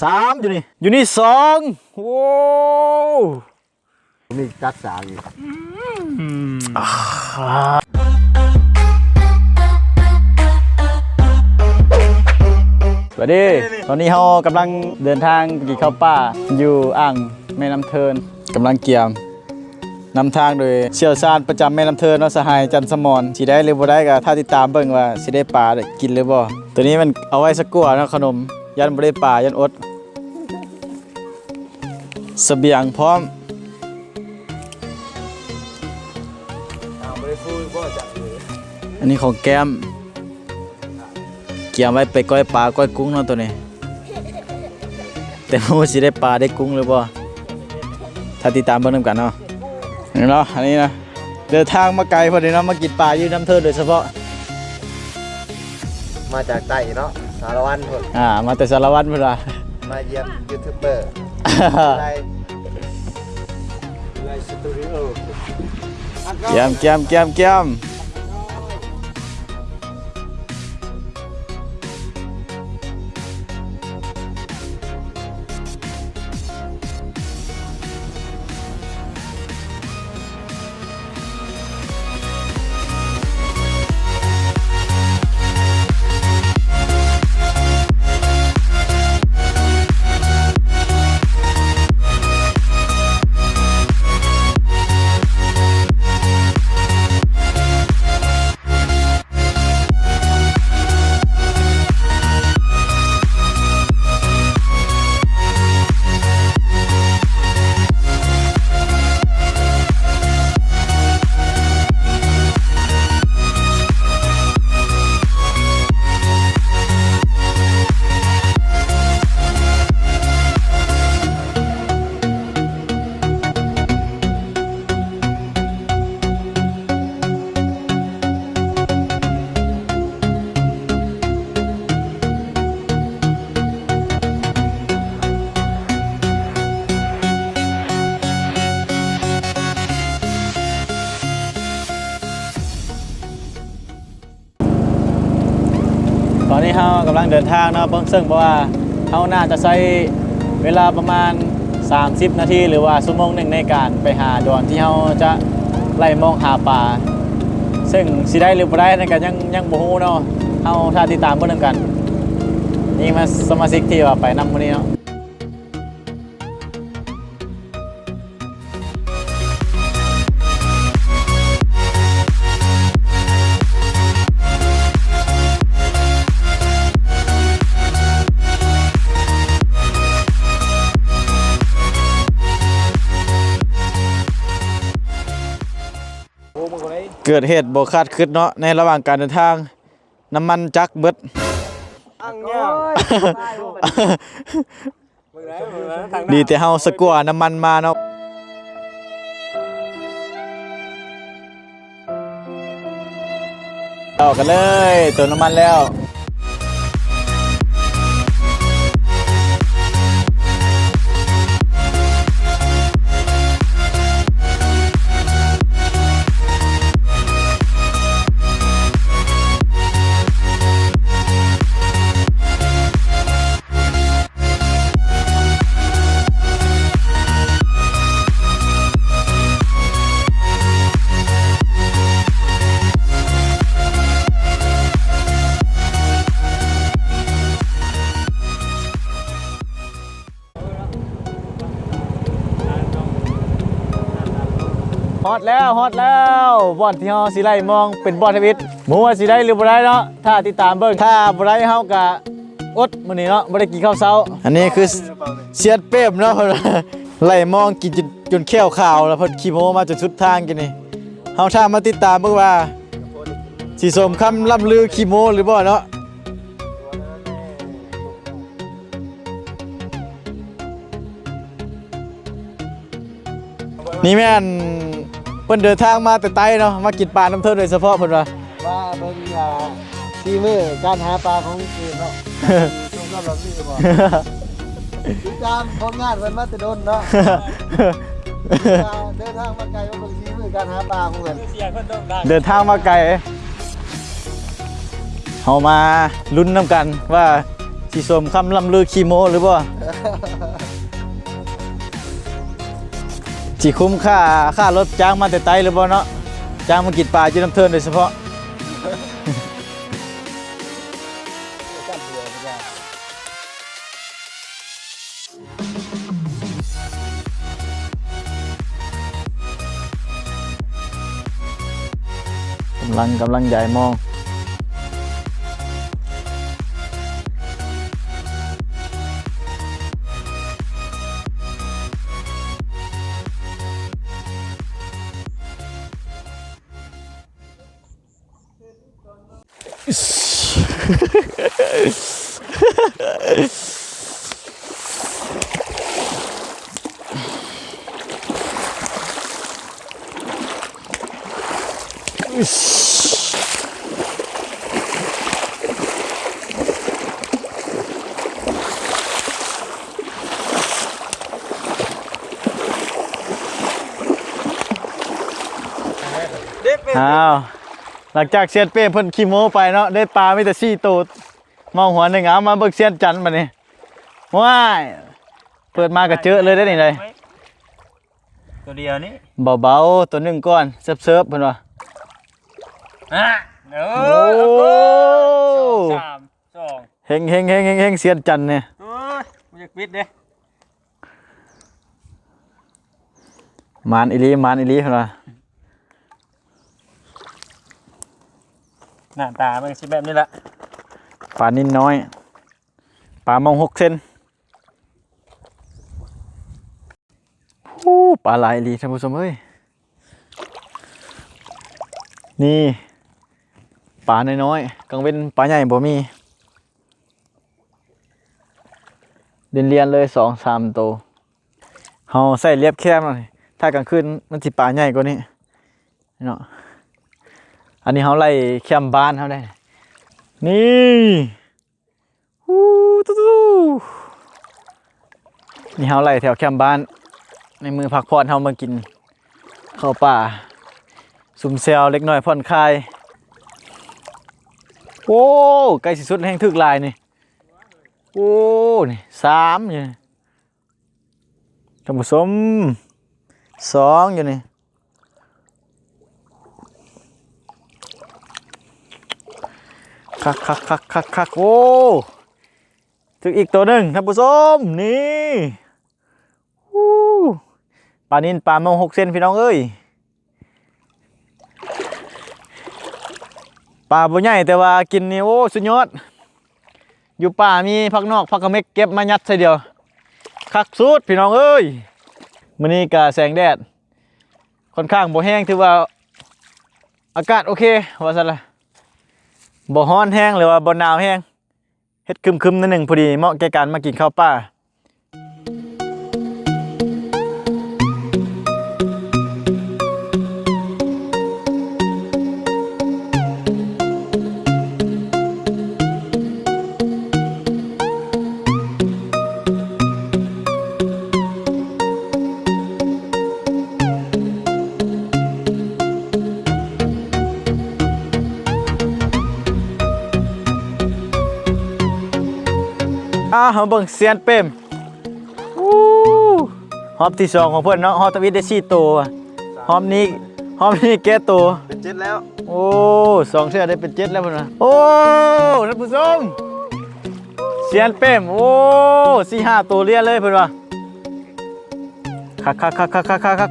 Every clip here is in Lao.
ສາມ ຢູ່ນີ້ ຢູ່ນີ້ສອງ. ໂອ້ ມີຈັດສາງອີກ. ສະບາຍດີ. ຕອນນີ້ເຮົາກຳລັງເດີນທາງໄປກິນເຂົ້າປ່າຢູ່ອ່າງແມ່ນ້ຳເທີນ. ກຳລັງກຽມ ນຳທາງໂດຍຊ່ຽວຊານປະຈຳແມ່ນ້ຳເທີນເນາະ ສະຫາຍ ຈັນສະໝອນ. ຊິໄດ້ຫຼືບໍ່ໄດ້ກໍຖ້າຕິດຕາມເບິ່ງວ່າຊິໄດ້ປາໄດ້ກິນຫຼືບໍ່. ໂຕນີ້ມັນເອົາໄວ້ສະກົວເນາະ ຂະໜົມ ຢ້ານບໍ່ໄດ້ປາ ຢ້ານອົດ. ສະບຽງພ້ອມ. ອັນນີ້ຂອງແກ້ມ ກຽມໄວ້ໄປກ້ອຍປາກ້ອຍກຸ້ງເນາະໂຕນີ້ ແຕ່ບໍ່ຮູ້ຊິໄດ້ປາໄດ້ກຸ້ງຫຼືບໍ່ ຖ້າຕິດຕາມເບິ່ງນຳກັນເນາະ. ນີ້ເນາະ ອັນນີ້ນະ ເດີນທາງມາໄກພໍດີເນາະ ມາກິນປາຢູ່ນ້ຳເທີນໂດຍສະເພາະ. ມາຈາກໃຕ້ເນາະ ສາລະວັນພຸ້ນ. ອ່າ ມາແຕ່ສາລະວັນພຸ້ນວ່າ ມາຢ້ຽມຢູທູບເບີ ໄລ ໄລສະຕູດິໂອ. ກຽມ ກຽມ ກຽມ ກຽມ. ຕອນນີ້ເຮົາກຳລັງເດີນທາງເນາະ ເບິ່ງເຊິ່ງ ເພາະວ່າເຮົາໜ້າຈະໃຊ້ເວລາປະມານສາມສິບນາທີ ຫຼືວ່າຊົ່ວໂມງໜຶ່ງ ໃນການໄປຫາດອນທີ່ເຮົາຈະໄລ່ມອງຫາປາ ເຊິ່ງຊິໄດ້ຫຼືບໍ່ໄດ້ນັ້ນກໍຍັງ ຍັງບໍ່ຮູ້ເນາະ. ເຮົາຖ້າຕິດຕາມເບິ່ງນຳກັນ. ນີ້ມາສະມາຊິກທີ່ວ່າໄປນຳມື້ນີ້ເນາະ. ເກີດເຫດບໍ່ຄາດຄິດເນາະ ໃນລະຫວ່າງການເດີນທາງ ນ້ຳມັນຈັກເບິດ. ອັງຍາ ດີແຕ່ເຮົາສະກົວນ້ຳມັນມາເນາະ. ເອົາກັນເລີຍ ເຕີມນ້ຳມັນແລ້ວ. ຮອດແລ້ວ ຮອດແລ້ວ ບ່ອນທີ່ເຮົາຊິໄລ່ມອງເປັນບ່ອນທຳອິດ ບໍ່ຮູ້ວ່າຊິໄດ້ຫຼືບໍ່ໄດ້ເນາະ ຖ້າຕິດຕາມເບິ່ງ ຖ້າບໍ່ໄດ້ເຮົາກະ ອົດມື້ນີ້ເນາະ ບໍ່ໄດ້ກິນເຂົ້າເຊົ້າ. ອັນນີ້ຄືສຽດເປບເນາະ ເພິ່ນວ່າໄລ່ມອງກິນຈົນ ຈົນແຂ້ວຂາວແລ້ວ ເພິ່ນຂີ້ໂມ້ມາຈົນສຸດທາງກິນນີ້. ເຮົາຖ້າມາຕິດຕາມເບິ່ງວ່າ ຊິສົມຄຳລ່ຳລືຂີ້ໂມ້ຫຼືບໍ່ເນາະ. ນີ້ແມ່ນເພິ່ນເດີນທາງມາແຕ່ໃຕ້ເນາະ ມາກິນປານ້ຳເທີນໂດຍສະເພາະເພິ່ນວ່າ ວ່າເບິ່ງ ອ່າ ຝີມືການຫາປາຂອງເອີເນາະ ຊົມລຳລືບໍ່ ຕິດຕາມຜົນງານເພິ່ນມາແຕ່ດົນເນາະ ເດີນທາງມາໄກມາເບິ່ງຝີມືການຫາປາຂອງເພິ່ນ ເດີນທາງມາໄກ. ເຮົາມາລຸ້ນນຳກັນວ່າ ຊິສົມຄຳລ່ຳລືຂີ້ໂມ້ຫຼືບໍ່? ຊິຄຸ້ມຄ່າ ຄ່າລົດຈ້າງມາແຕ່ໄກຫຼືບໍ່ເນາະ? ຈ້າງມາກິນປາຢູ່ນຳເທີນໂດຍສະເພາະ. ກຳລັງ ກຳລັງຢາຍມອງ. ອ້າວ ຫຼັງຈາກຊຽນເປ້ເພິ່ນຂີ້ໂມ້ໄປເນາະ ໄດ້ປາມີແຕ່ສີ່ໂຕ ເມົາຫົວໜຶ່ງ. ເອົາ ມາເບິ່ງຊຽນຈັນບັດນີ້. ວ້າຍ ເປີດມາກະເຈີເລີຍເດ້ນີ້ເດ້. ໂຕດຽວນີ້ ເບົາໆ ໂຕໜຶ່ງກ່ອນ ເສີບໆ ເພິ່ນວ່າ. ອ່ະ ໂອ້ ໂອ້ ສາມ ສອງ ເຮັງໆ ຊຽນຈັນນີ້. ໂອ້ຍ ບໍ່ຢາກປິດເດ້. ໝານອີ່ຫຼີ ໝານອີ່ຫຼີ ເພິ່ນວ່າ. ໜ້າຕາມັນກະຊິແບບນີ້ລະ ປານິນນ້ອຍ ປາມອງຫົກເຊັນ. ໂອ້ ປາຫຼາຍອີ່ຫຼີທ່ານຜູ້ຊົມເອີຍ. ນີ້ ປານ້ອຍໆ ກາງເວັນປາໃຫຍ່ບໍ່ມີ ລຽນໆ ເລີຍສອງສາມໂຕ. ເຮົາໃສ່ລຽບແຄມ ຖ້າກາງຄືນມັນຊິປາໃຫຍ່ກວ່ານີ້ເນາະ. ອັນນີ້ເຮົາໄລ່ແຄມບ້ານເຮົາໄດ້ ນີ້. ອູ້ ຕູ້ໆ ນີ້ເຮົາໄລ່ແຖວແຄມບ້ານ ໃນມື້ພັກຜ່ອນເຮົາມາກິນເຂົ້າປ່າ ຊຸມແຊວເລັກນ້ອຍຜ່ອນຄາຍ. ໂອ້ ໃກ້ຊິສຸດແຮ່ງຖືກຫຼາຍນີ້. ໂອ້ ນີ້ສາມຢູ່ນີ້ ທ່ານຜູ້ຊົມ ສອງຢູ່ນີ້. ຄັກໆໆໆໆ ໂອ້ ຖືກອີກໂຕໜຶ່ງທ່ານຜູ້ຊົມ ນີ້. ອູ້ ປານິນປາມອງຫົກເຊັນ ພີ່ນ້ອງເອີຍ. ປາບໍ່ໃຫຍ່ ແຕ່ວ່າກິນນີ້ ໂອ້ ສຸດຍອດ. ຢູ່ປ່າມີຜັກນອກ ຜັກກະເມັກ ເກັບມາຍັດໃສ່ດຽວ ຄັກສຸດ ພີ່ນ້ອງເອີຍ. ມື້ນີ້ກະແສງແດດຄ່ອນຂ້າງບໍ່ແຮງ ຖືວ່າອາກາດໂອເຄວ່າຊັ້ນລະ ບໍ່ຮ້ອນແຮງ ຫຼືວ່າບໍ່ໜາວແຮງ. ເຮັດຄຶມໆ ໜ້ອຍໜຶ່ງ ພໍດີເໝາະແກ່ການມາກິນເຂົ້າປ່າ. ອ່າ ເຮົາເບິ່ງຊຽນເປມ. ອູ້ ຮອບທີສອງຂອງເພິ່ນເນາະ ຮອບທຳອິດໄດ້ສີ່ໂຕ. ຮອບນີ້ ຮອບນີ້ແກ້ໂຕ ເປັນເຈັດແລ້ວ. ໂອ້ ສອງເທື່ອໄດ້ເປັນເຈັດແລ້ວເພິ່ນວ່າ. ໂອ້ ທ່ານຜູ້ຊົມ ຊຽນເປມ ໂອ້ ສີ່ຫ້າໂຕລຽນເລີຍເພິ່ນວ່າ. ຄັກໆໆໆ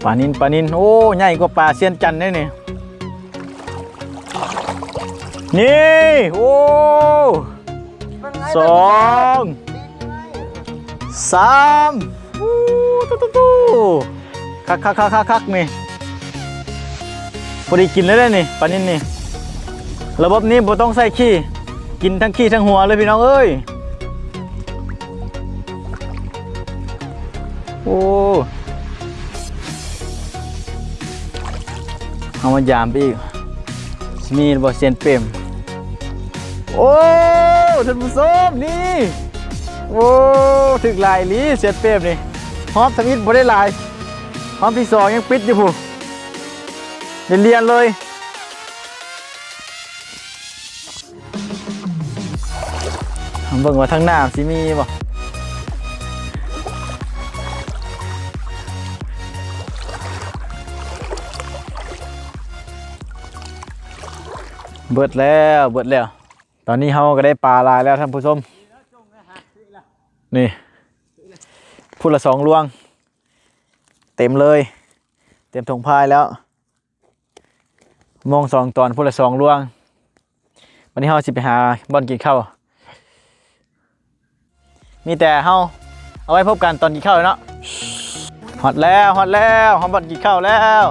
ໆໆ ປານິນ ປານິນ ໂອ້ ໃຫຍ່ກວ່າປາຊຽນຈັນເດ້ນີ້. ນີ້ ໂອ້ ສອງ ສາມ ອູ້ ຕູ້ໆໆ ຄັກໆໆໆ ນີ້ ພໍດີກິນເລີຍເດ້ນີ້ ປານິນນີ້. ລະບົບນີ້ບໍ່ຕ້ອງໃສ່ຂີ້ ກິນທັງຂີ້ທັງຫົວເລີຍພີ່ນ້ອງເອີຍ. ໂອ້ ເຮົາມາຢາມໄປອີກ ມີບໍ່ຊຽນເປມ? ໂອ້ ທ່ານຜູ້ຊົມ ນີ້ ໂອ້ ຖືກຫຼາຍອີ່ຫຼີຊຽນເປມນີ້. ຮອບທຳອິດບໍ່ໄດ້ຫຼາຍ ຮອບທີສອງຍັງປິດຢູ່ພຸ້ນ ລຽນໆ ເລີຍ. ເບິ່ງວ່າທາງໜ້າຊິມີບໍ່. ເບິດແລ້ວ ເບິດແລ້ວ. ຕອນນີ້ເຮົາກໍໄດ້ປາຫຼາຍແລ້ວທ່ານຜູ້ຊົມ. ນີ້ ພຸ້ນລະສອງລວງ ເຕັມເລີຍ ເຕັມຖົງພາຍແລ້ວ. ມອງສອງຕອນ ພຸ້ນລະສອງລວງ. ບັດນີ້ເຮົາຊິໄປຫາບ່ອນກິນເຂົ້າ. ມີແຕ່ເຮົາເອົາໄວ້ພົບກັນຕອນກິນເຂົ້າເນາະ. ຮອດແລ້ວ ຮອດແລ້ວ ຮອດບ່ອນກິນເຂົ້າແລ້ວ.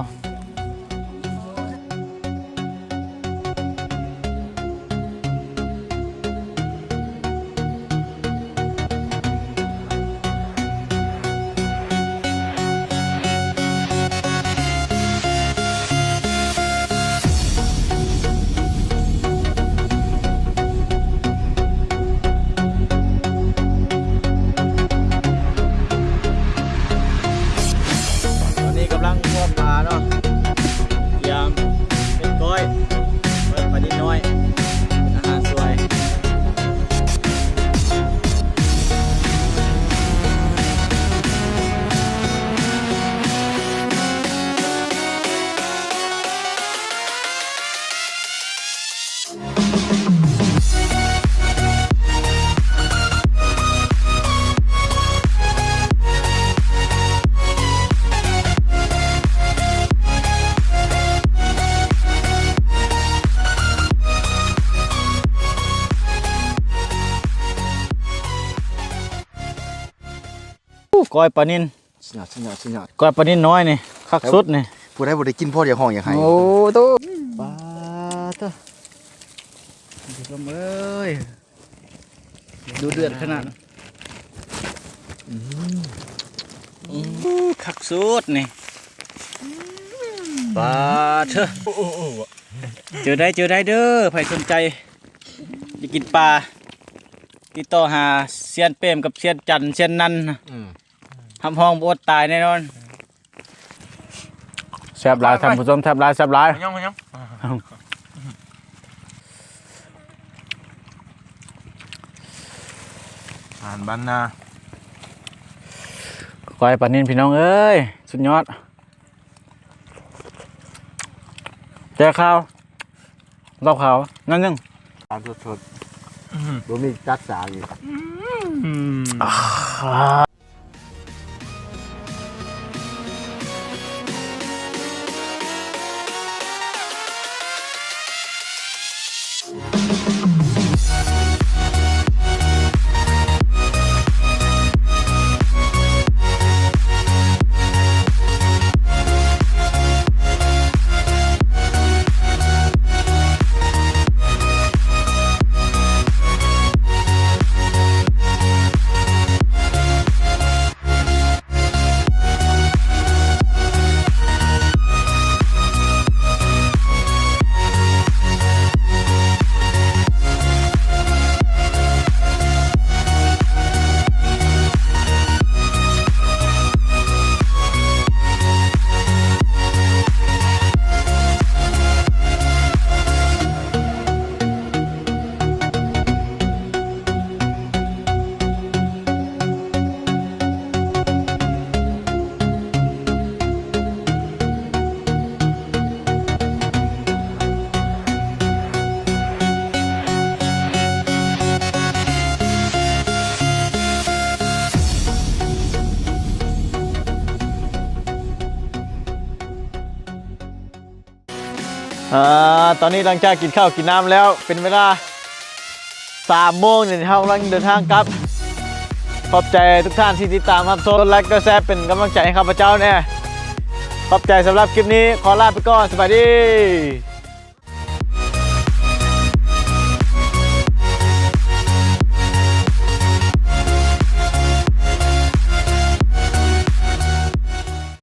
ຕອນນີ້ກຳລັງຄົວປາເນາະ ຕຽມເປັນກ້ອຍ ກ້ອຍປານິນນ້ອຍ ເປັນອາຫານສວຍ. ໂອ້ ກ້ອຍປານິນ ສຸດຍອດ ສຸດຍອດ ສຸດຍອດ. ກ້ອຍປານິນນ້ອຍນີ້ ຄັກສຸດນີ້. ຜູ້ໃດບໍ່ໄດ້ກິນພໍຢາກຮ້ອງຢາກໄຫ້. ໂອ້ໂຕ ປາໂຕ ທ່ານຜູ້ຊົມເອີຍ ດູເດືອດຂະໜາດ. ອືມ ອືມ ຄັກສຸດນີ້. ປາໂຕ ເຈີໄດ້ ເຈີໄດ້ເດີ ໃຜສົນໃຈຢາກກິນປາ ຕິດຕໍ່ຫາຊຽນເປມກັບຊຽນຈັນ ຊຽນນັນ. ອືມ ຮັບຮອງບໍ່ອົດຕາຍແນ່ນອນ. ແຊບຫຼາຍທ່ານຜູ້ຊົມ ແຊບຫຼາຍ ແຊບຫຼາຍ. ອາຫານບ້ານນາ ກ້ອຍປານິນ ພີ່ນ້ອງເອີຍ ສຸດຍອດ. ແຈ່ວຂາວ ເຫຼົ້າຂາວ ນັ້ນໜຶ່ງ ປາສົດໆ ອືມ ບໍ່ມີຈັດສາອີກ. ອືມ ອາ ຕອນນີ້ຫຼັງຈາກກິນເຂົ້າກິນນ້ຳແລ້ວ ເປັນເວລາສາມໂມງນີ້ ເຮົາກຳລັງເດີນທາງກັບ. ຂອບໃຈທຸກທ່ານທີ່ຕິດຕາມຮັບຊົມ ກົດໄລກົດແຊເປັນກຳລັງໃຈໃຫ້ຂ້າພະເຈົ້າແດ່. ຂອບໃຈສຳລັບຄລິບນີ້ ຂໍລາໄປກ່ອນ ສະບາຍດີ.